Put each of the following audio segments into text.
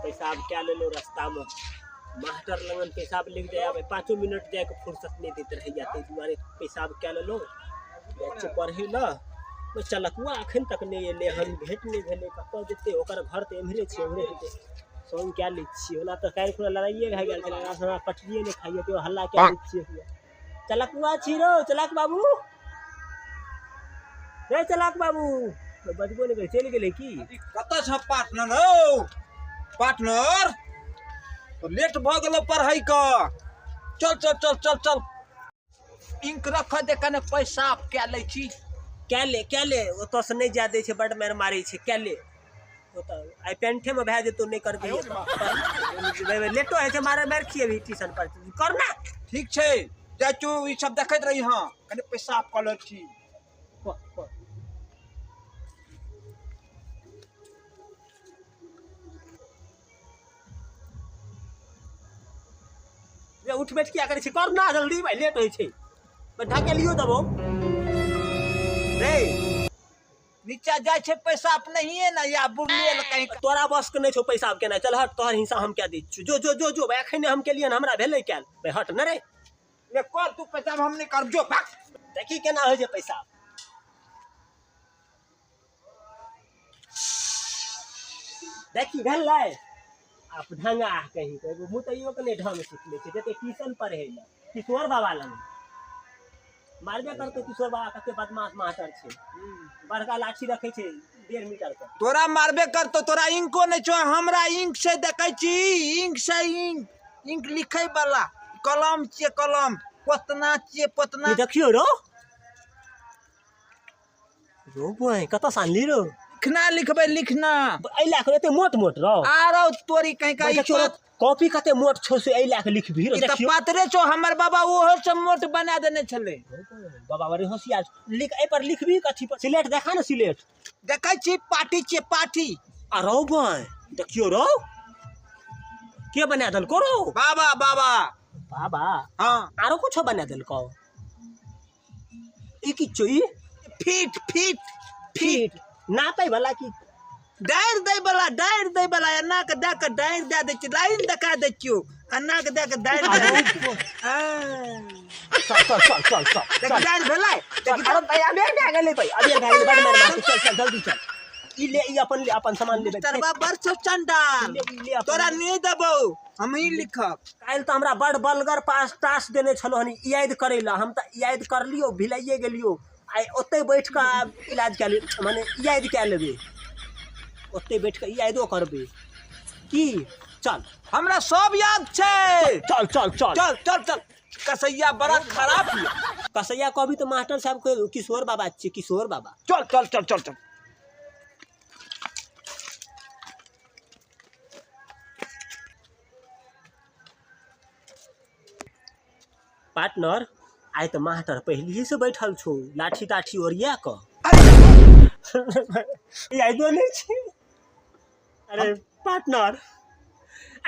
पेशाब कए लेलहुँ रस्तामे। मास्टर लगन पेशाब लागि जाय आबै, 5 मिनट जाइके फुर्सत नहि दैत रहैया, ताहि दुआरे पेशाब कए लेलहुँ। जाइ छियै पढ़ै लए। ओहि चलकुआ एखन तक नहि एलै हन, भेँट नहि भेलै। कतऽ जेतै? ओकर घर तऽ एम्हरे छै, एम्हरे हेतै। सङ्ग कए लै छियै। ओना तऽ काल्हि खुना लड़ाइए भए गेल छलै, हमरा पटरिए नहि खाइए, तैयो हल्ला कए लै छियै। चलकुआ छी रौ, चलक बाबू रे, चलक बाबू बजबो नहि करै, चलि गेलै की? कतऽ छह पार्टनर हौ? पार्टनर, लेट भऽ गेलौ पढ़ै के। चल चल चल चल चल, इंक रख दे, कने पैसा कए लै छी। कए ले, कए ले, ओतऽसँ नहि जाय दै छै, बड्ड मारि मारै छै। कए ले, ओतऽ आइ पेंठेमे भए जेतौ, नहि करबिही तऽ लेटो होइ छै, मारे मारि खिएबही ट्यूशन पर, कर ना। ठीक छै, जाइ तू, ई सब देखैत रही। हँ, कने पेशाब कऽ लै छी। रे उठ बैठ किया करै छी? कर ना जल्दी भाइ, लेट होइ छै, ढकेलियो देबौ रे। नीचा जाइ छै पैसा नहिए ने या बुढ़िए कहीं। तोरा बस के नहि छौ पैसा केनाइ, चल हट, तोहर हिस्सा हम कए दै छियौ। जो जो जो जो भाइ, एखने हम केलियै हमरा भेलै कयल भाइ, हट ने रे। ले कर तू पैसा, हम नहि करब, जो भाग। देखी केना होइ छै पैसा। देखी भेलै आप ढंगा कहीं के एगो मुतैयो के नहि ढंग सिखले छै, जते ट्यूशन पढ़ै लए किशोर बाबा लग मारबे करतौ। किशोर बाबा कते बदमाश मास्टर छै, बड़का लाठी रखै छै 1.5 मीटर के। तोरा मारबे करतौ, तोरा इंको नहि छौ, हमरा इंक छै, देखै छी इंक छै, इंक इंक लिखै वाला कलम छियै, कलम पोतना छियै, पोतना। देखियौ रो रो बोय, कतऽ से आनली रो? लिखना लिखबै, लिखना। एहि लए कऽ एते मोट मोट रौ? आरो तोरी कहीं का। देखियौ कॉपी कते मोट छौ, से एहि लए कऽ लिखबही रो? ई तऽ पातरे छौ, हमर बाबा ओहो से मोट बना देने छलै। बाबा बड़ी होशियार। लिख, एहि पर लिखबही कथी पर? सिलेट देखा ने, सिलेट। देखै छी, पाठी छियै, पाठी। आ रौ बोय, देखियौ रौ, के बना देलको रौ? बाबा बाबा। बाबा? हाँ। आरो कुछो बना देलको? ई की छौ ई? फीट फीट फीट नापै वाला की? डारि दै वाला, डारि दै वाला, एना के दए के डारि दए दै छियै, लाइन देखा दै छियौ, एना के दए के डारि दए दै छियौ। चल चल चल चल चल। देख डारि भेलै। देख अरे भाई, अबेर भए गेलै भाई, अबेर भए गेलै, बड मार मारतौ। चल चल जल्दी चल, ई ले, ई अपन ले, अपन सामान ले। तरवा बड़ छौ चंडाल, तोरा नहि देबौ, हम ही लिखब। काल्हि तऽ हमरा बड़ बलगर पास टास्क देने छलहुँ हन याद करै लए, हम तऽ याद करलियौ, भिलाइए गेलियौ। आइ ओतहि बैठ कऽ आब इलाज कए ले, मने याद कए लेबै, ओतहि बैठ कऽ यादो करबै की? चल। हमरा सब याद छै। चल चल चल चल चल चल। कसैया बड़ा खराब यऽ। कसैया कहबी तऽ मास्टर साहब के किशोर बाबा छियै, किशोर बाबा। चल चल चल चल चल। पार्टनर, आइ तऽ मास्टर पहिलिये से बैठल छौ, लाठी ताठी ओरिया कऽ। यादो नहि छै। अरे पार्टनर,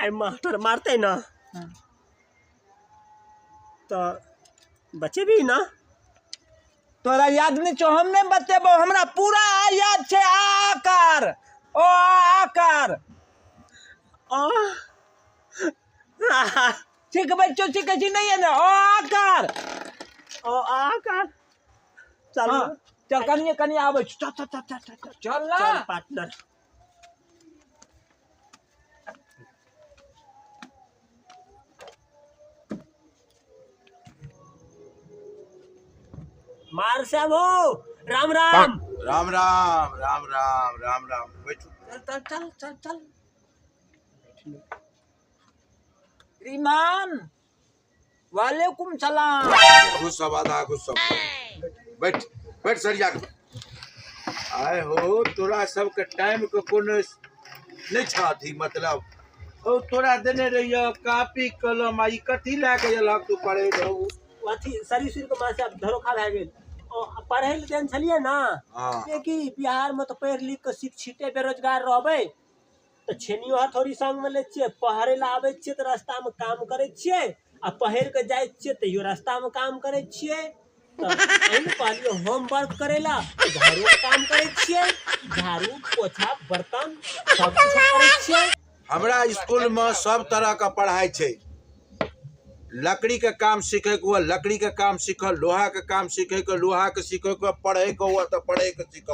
आइ मास्टर मारतै ने तऽ बचेबी ना? तोरा याद नहि छौ, हम नहि बतेबौ, हमरा पूरा याद छै। आकार ओ आकार आ सिखबै छौ, सिखै छी नहि ने ओ आकार ओ आकार। चल चल, कनिए कनिए आबै छी। चल चल चल चल चल चल ना चल पार्टनर। मार साहब हो, राम राम। राम राम राम राम राम राम, बैठू। चल चल चल चल चल। श्रीमान, वालेकुम सलाम। खुश सब, आधा खुश सब। बैठ बैठ सरिया के। आय हो, तोरा सबके टाइम के कोनो नहि छह अथी मतलब। ओ तोरा देने रहियो कॉपी कलम, आ ई कथी लए के एलहक तू पढ़े रहू? अथी शरीर सुर के मार साहब धरोखा भए गेल। ओ पढ़ै लए देने छलियै ने। हाँ। कि बिहार में तऽ पढ़ि लिख कऽ शिक्षिते बेरोजगार रहबै तऽ छेनियो हथौड़ी संगमे लै छियै, पढ़ै लए आबै छियै तऽ रास्तामे काम करै छियै, आ पहिर कऽ जाइ छियै तैयो रास्तामे काम करै छियै। तऽ एहि ने कहलियै होमवर्क करै लए, घरो काम करै छियै, झाड़ू पोछा बर्तन सब किछु करै छियै। हमरा स्कूलमे सब तरहके पढ़ाइ छै। लकड़ीके काम सीखैके हुए लकड़ीके काम सीख, लोहाके काम सीखैके लोहाके सीखैके हुए, पढ़ैके हुए तऽ पढ़ैके सीख,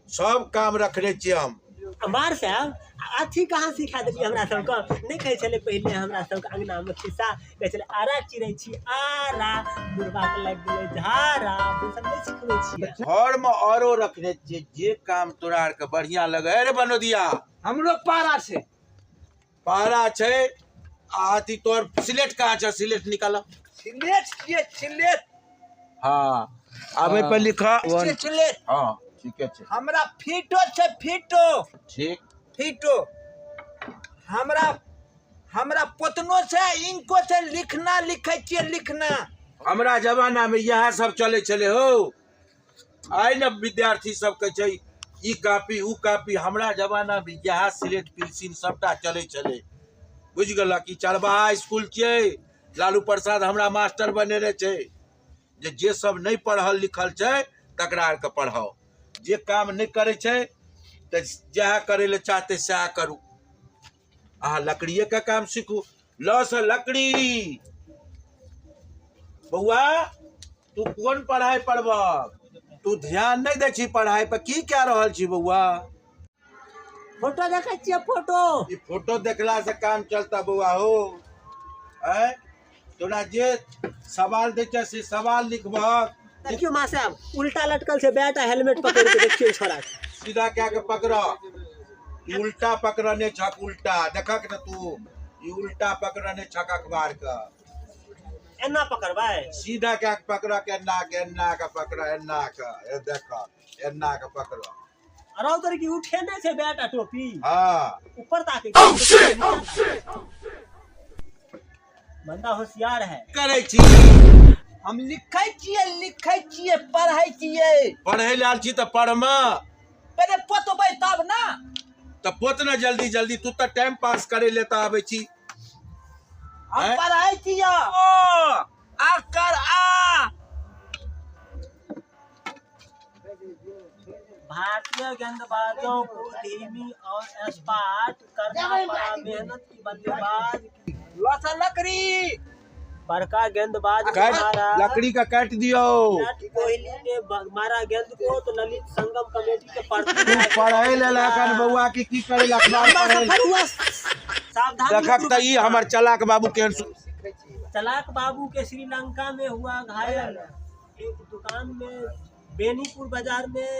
सब काम रखने छियै हम। मार साहब अथी कहाँ सिखा देलियै हमरा सबके? नहि कहै छलै पहिले हमरा सबके अङ्गनामे खिस्सा कहै छलै, आरा चिड़ै छी आरा, बुढ़बाके लागि गेलै झाड़ा, से सब नहि सिखबै छियै? घरमे औरो रखने छियै, जे काम तोरा आरके बढ़िआँ लगै। अरे बनोदिया, हमरो पारा छै। पारा छै। आ अथी तोहर सिलेट कहाँ छै? सिलेट निकाल। सिलेट छियै, सिलेट। हँ, आब एहि पर लिख। सिलेट। हँ, ठीके छै। हमरा फीटो छै, फीटो। ठीक। फीटो हमरा, हमरा पोतनो छै, इंको छै, लिखना लिखै छियै, लिखना। हमरा जमानामे इएह सब चलै छलै हौ। आइ ने विद्यार्थी सब कहै छै ई कापी ऊ कापी, हमरा जमानामे इएह सिलेट पेंसिल सबटा चलै छलै। बुझि गेलक? ई चरवाहा स्कूल छियै। लालू प्रसाद हमरा मास्टर बनेने छै जे जे सब नहि पढ़ल लिखल छै तकरा आरके पढ़ाउ, जे काम नहि करै छै तऽ जएह करै लए चाहतै सएह करू। अहाँ लकड़िएके काम सीखू। लऽ से लकड़ी। बौआ, तू कोन पढ़ाइ पढ़बह? तू ध्यान नहि दै छी पढ़ाइ पर, की कए रहल छी बौआ? फोटो देखै छियै, फोटो। ई फोटो देखला से काम चलता बौआ हो? आँय, तोरा जे सवाल दै छै से सवाल लिखबहक। देखियौ माँ साहब, उल्टा लटकल छै बैट आ हेलमेट पकड़ि के देखियौ छोड़ा के। सीधा कए के पकड़, ई उल्टा पकड़ने छक, उल्टा देखक ने तू, ई उल्टा पकड़ने छक अखबार के। एना पकड़बै? सीधा कए के पकड़ के, एना के, एना के पकड़, एना के, ए देख, एना के पकड़। अरे तोर की उठेने छै बैट आ टोपी? हाँ। ऊपर ताके बंदा होशियार है। करै छी। हम लिखै छियै, लिखै छियै, पढ़ै छियै। पढ़ै लए आयल छी तऽ पढ़मे। पहिले पोतबै तब ने। तऽ पोत ने जल्दी जल्दी, तू तऽ टाइम पास करै लए तऽ आबै छी। हम आँय? पढ़ै छियै। ओ आकर आ भारतीय गेंदबाजों को धीमी और स्पाट करना पड़ा मेहनत की बल्लेबाज लसा लकड़ी। बड़का गेंदबाज को काट मारा लकड़ी का काट दियो। विराट कोहली ने मारा गेंद को तो ललित संगम कमेटी के तू प्रतिनिधि पढ़ै ले एखन बौआ की की करै लए अखबार लंबा पढ़ै सफर हुआ सावधान। देखक तऽ ई हमर चलाक बाबू केहन चलाक बाबू के श्रीलंका में हुआ घायल। एक दुकान में बेनीपुर बाजार में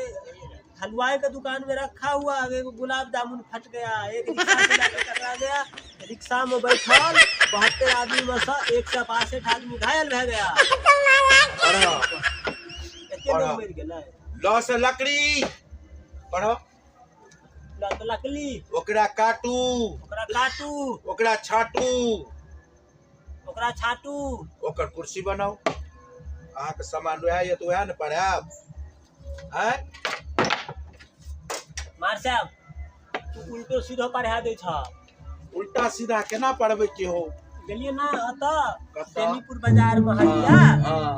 हलवाई का दुकान में रखा हुआ एगो गुलाब जामुन फट गया। एक रिक्शा से जाके टकरा गया, रिक्शा में बैठल 72 आदमी में से 162 आदमी घायल भए गया। पढ़। एते लोग मरि गेलै। ल से लकड़ी पढ़। लत लकड़ी। ओकरा काटू। ओकरा काटू। ओकरा छाटू। ओकरा छाटू। ओकर कुर्सी बनाउ। अहाँके सामान वएह यऽ तऽ वएह ने पढ़ायब। आँय? मार साहब, तू उल्टो सीधो पढ़ा दै छह। उल्टा सीधा केना पढ़बै छी हो? गेलियै ना ओतऽ। कतऽ? बेनीपुर बाजार मे हटिया। हँ।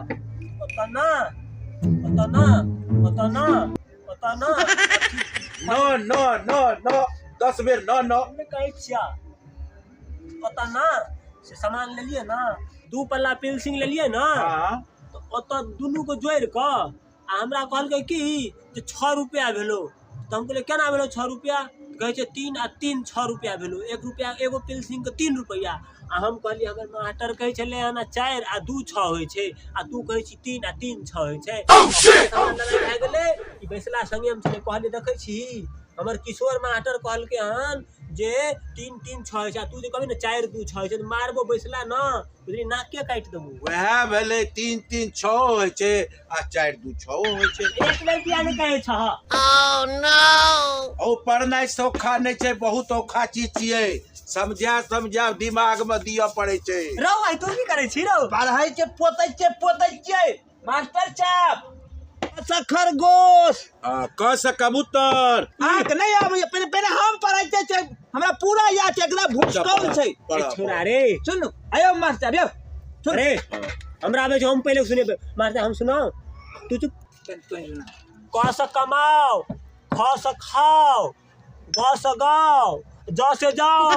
ओतऽ ना, ओतऽ ना, ओतऽ ना, ओतऽ ना। न न न न 10 बेर न न। हमे कहै छियै ओतऽ ना से सामान लेलियै ना, 2 पल्ला पेंसिल लेलियै ना। हँ। तऽ ओतऽ दुनू के जोड़ि कऽ आ हमरा कहलकै की जे 6 रुपया भेलो। तऽ हम कहलियै केना भेलो 6 रुपया? कहै छै 3 आ 3 6 रुपया भेलो, 1 रुपया एगो पेंसिल के 3 रुपया। आ हम कहलियै हमर मास्टर कहै छलै हन 4 आ 2 6 होइ छै, आ तू कहै छी 3 आ 3 6 होइ छै। हमरा लड़ाइ भए गेलै। ई बैसला संगे हम छलै, कहलियै देखै छी हमर किशोर मास्टर कहलकै हन जे 3 3 6 होइ छै, आ तू जे कहबही ने 4 2 6 होइ छै तऽ मारबो बैसला न, बुझली, नाके काटि देबो। वएह भेलै, 3 3 6 होइ छै आ 4 2 6 होइ छै। एक बेर किया नहि कहै छह? ओ पढ़नाइ सौखा नहि छै, बहुत औखा चीज छियै। समझा समझा दिमाग मे दिअ पड़ै छै। रौ भाइ, तू की करै छी रौ? पढ़ै छै, पोतै छै, पोतै छियै मास्टर साहब। क खरगोश। हँ, क से कबूतर। अहाँके नहि आबैया? पहिले पहिले हम पढ़ै छियै, हमरा पूरा याद छै, एकरा भुसकौल छै। पढ़। ए छोरा रे। सुनू, आयो मास्टर यौ, सुन। अरे हमरा आबै छै, हम पहिले सुनेबै मास्टर, हम सुनाउ, तू चुप। क से कमाओ, ख से खाओ, ग से गाओ, जाओ से जाओ।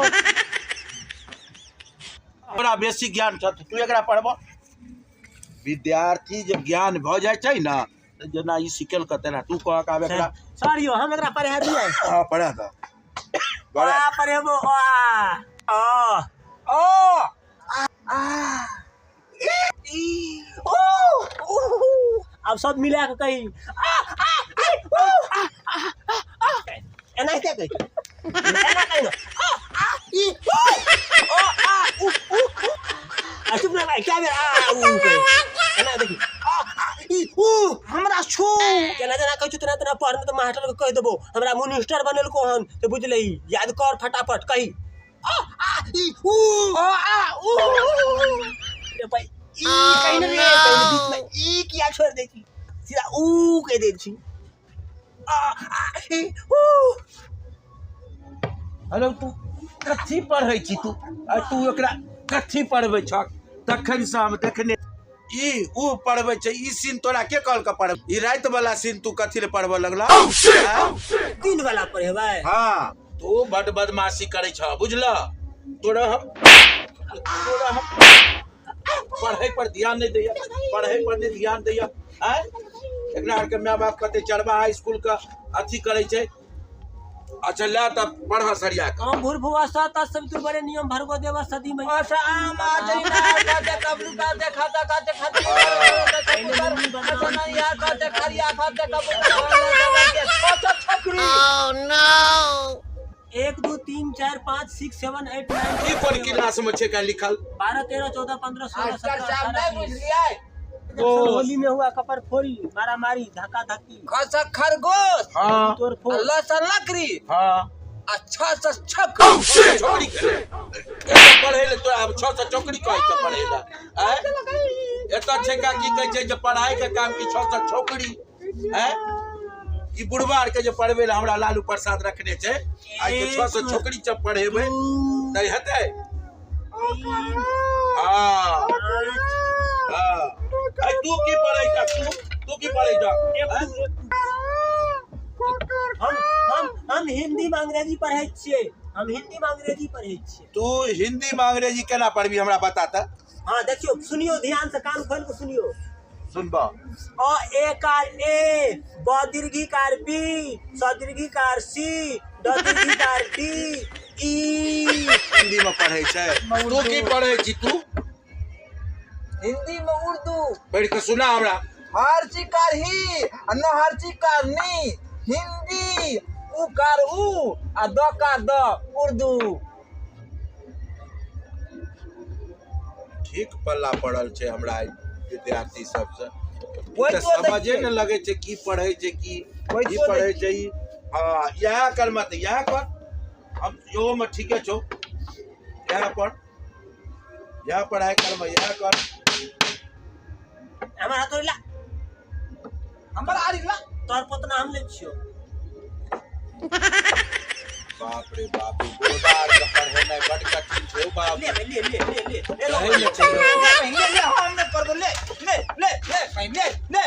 तोरा बेसी ज्ञान छ तू एकरा पढ़ब। विद्यार्थी जब ज्ञान भ जाइ छै ना जेना ई सिखल के तेना तू कह के आब एकरा। सर यो हम एकरा पढ़ा दियै। हां पढ़ा द। आ पढ़ेबो आ आ ओ आ ई ओ अब सब मिला के कही आ आ ओ आ आ एना के कही एना कही आ आ ई ओ ओ आ उ उ आ चुप ना भाई क्या बेर आ उ कही एना देखी आ आ ई उ हमरा छू केना जेना कहै छु तेना तेना पढ़ने तऽ मास्टर के कहि देबो हमरा मिनिस्टर बनेलको हन तऽ बुझलही याद कर फटाफट कही आ आ ई उ ओ आ उ रे भाई ई कहि ने रे बीच में ई किया छोड़ दै छी सीधा उ कहि दै छी आ आ ई उ। हेलो तू कथी पढ़ै छी तू आ तू एकरा कथी पढ़बै छक तखन से हम देखने ई उ पढ़बै छै। ई सीन तोरा के कहल के पढ़ ई राति वाला सीन तू कथी ले पढ़बऽ लगला? दिन वाला पढ़ेबै। हां तू बड बदमाशी करै छ बुझल। तोरा हम पढ़ै पर ध्यान नहीं दैया पढ़ै पर नहीं ध्यान दैया। आय एकरा आर के my बाप कते चरवा हाई स्कूल के अथी करै छै। अच्छा ले तब पढ़ सरिया के। हम भूर भुआ सत सवितुर बड़े नियम भर्गो देवा सदी में। अच्छा आम आ जई ना का दे कबलू का दे खाता का दे खाता अच्छा नहीं यार का दे खरिया खा दे कबलू का छोकरी। Oh no! 1 2 3 4 5 6 7 8 9 ई कोन क्लास में छै का लिखल? 12 13 14 15 16 17 18 नहीं 19। बुझलियै। होली में हुआ कपर फोड़ी मारामारी धक्का धक्की खस खरगोश। हां तोड़ फोड़ लसन लकड़ी। हां अच्छा से छकरी छोकरी के पढ़े ले तोरा अब 6 से चौकड़ी कहै के पढ़े ले। आय एत छै का की कहै छै जे पढ़ाई के काम की 6 से चौकड़ी। हैं ई बुढ़वा आर के जे पढ़बे ले हमरा लालू प्रसाद रखने छै आइ के 6 से चौकड़ी जब पढ़ेबै तै हेतै। हां हां आइ तू की पढ़ै छ तू की पढ़ै छ? हम हम हम हिंदी में अंग्रेजी पढ़ै छियै। हम हिंदी में अंग्रेजी पढ़ै छियै। तू हिंदी में अंग्रेजी केना पढ़बी हमरा बता त। हां देखियो सुनियो ध्यान से कान खोल के सुनियो। सुनबा। अ ए कार ए ब दीर्घी कार बी स दीर्घी कार सी ड दीर्घी कार डी ई। हिंदी में पढ़ै छै तू की पढ़ै छी तू? हिंदी में उर्दू। पढ़ के सुना हमरा। हर कार ही आ न हर कार नी हिंदी उ कार उ आ the car the Urdu. ठीक पल्ला पड़ल छै हमरा विद्यार्थी सबसे। समझे न लगे छै की पढ़ै छै की की पढ़ै छै। हां इएह कर मत इएह कर हम यो में ठीके छौ। इएह पर इएह पढ़ाई कर में इएह कर। हमरा तोर ला हमरा आरी ला तोर पोतना हम ले छियो। बाप रे बाप बुढ़वा आर के पढ़ेनाइ बड कठिन छै बाप। ले ले ले ले ले ले ले ले हम ने करबो ले ले ले ले ले ले दे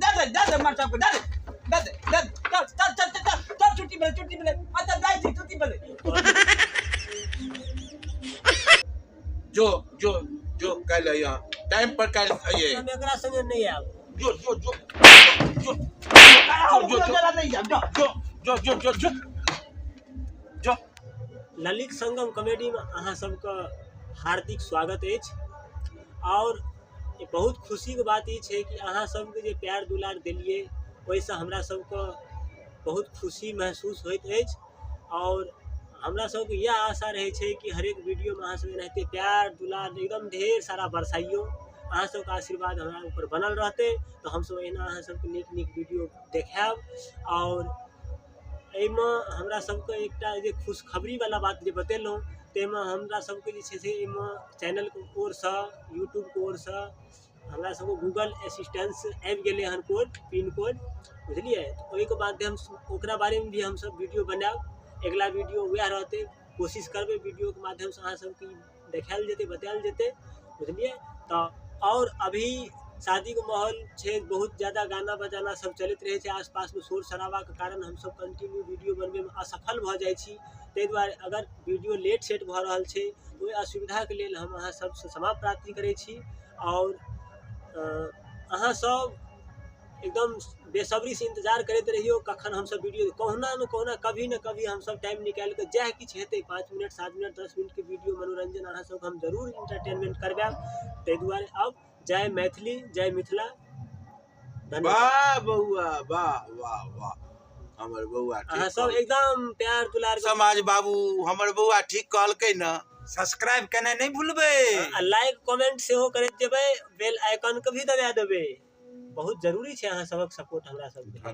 दे दे दे मार सबको दे दे दे दे चल चल चल चल चल छुट्टी मिले अच्छा जाय छी छुट्टी मिले। जो जो जो काल्हि अइहऽ टाइम पर काल्हि अइहे। हम एकरा संगे नहीं आब। जो जो जो जो जो जो नहीं जाब जो जो जो जो जो जो। ललित संगम कॉमेडी में अहाँ सबके हार्दिक स्वागत अछि। और बहुत खुशी के बात ई छै कि अहाँ सबके जे प्यार दुलार देलियै ओहिसँ हमरा सबके बहुत खुशी महसूस होइत अछि। और हमरा सबके इएह आशा रहै छै कि हरेक वीडियोमे अहाँ सब एनाहिते प्यार दुलार एकदम ढेर सारा बरसाइयो। अहाँ सबके आशीर्वाद हमरा ऊपर बनल रहतै तऽ हमसब एहिना अहाँ सबके नीक नीक वीडियो देखायब। और एहिमे हमरा सबके एकटा जे खुशखबरी वाला बात जे बतेलहुँ ताहिमे हमरा सबके जे छै से एहिमे चैनलके ओरसँ यूट्यूबके ओरसँ हमरा सबके गूगल असिस्टेंस आबि गेलै हन कोड पिन कोड बुझलियै। ओहिके माध्यमसँ ओकरा बारेमे भी हमसब वीडियो बनायब। अगिला वीडियो वएह रहतै। कोशिश करबै वीडियोके माध्यमसँ अहाँ सबके देखायल जेतै बतायल जेतै बुझलियै। तऽ और अभी शादीके माहौल छै, बहुत ज्यादा गाना बजाना सब चलैत रहै छै आसपासमे। शोर शराबाके कारण हमसब कंटिन्यू वीडियो बनबैमे असफल भऽ जाइ छी। ताहि दुआरे अगर वीडियो लेट सेट भऽ रहल छै, ओहि असुविधाके लेल हम अहाँ सबसँ क्षमा प्रार्थी करै छी। आओर अहाँ सब एकदम बेसब्रीसँ इंतजार करैत रहियौ कखन हमसब वीडियो, कहुना ने कहुना, कभी ने कभी हमसब टाइम निकालि कऽ जएह किछु हेतै, 5 मिनट, 7 मिनट, 10 मिनटके वीडियो मनोरञ्जन अहाँ सबके हम जरूर इंटरटेनमेंट करबायब। ताहि दुआरे अब जय मैथिली, जय मिथिला, धन्यवाद। वाह बौआ, वाह वाह वाह, हमर बौआ ठीक अहाँ सब कहलकै। एकदम प्यार दुलार समाज बाबू, हमर बौआ ठीक कहलकै ने? सब्सक्राइब केनाइ नहि भूलबै। आ लाइक कमेंट सेहो करैत जेबै, बेल आइकन के भी दबा देबै। बहुत जरूरी छै अहाँ सबक सपोर्ट हमरा सबके।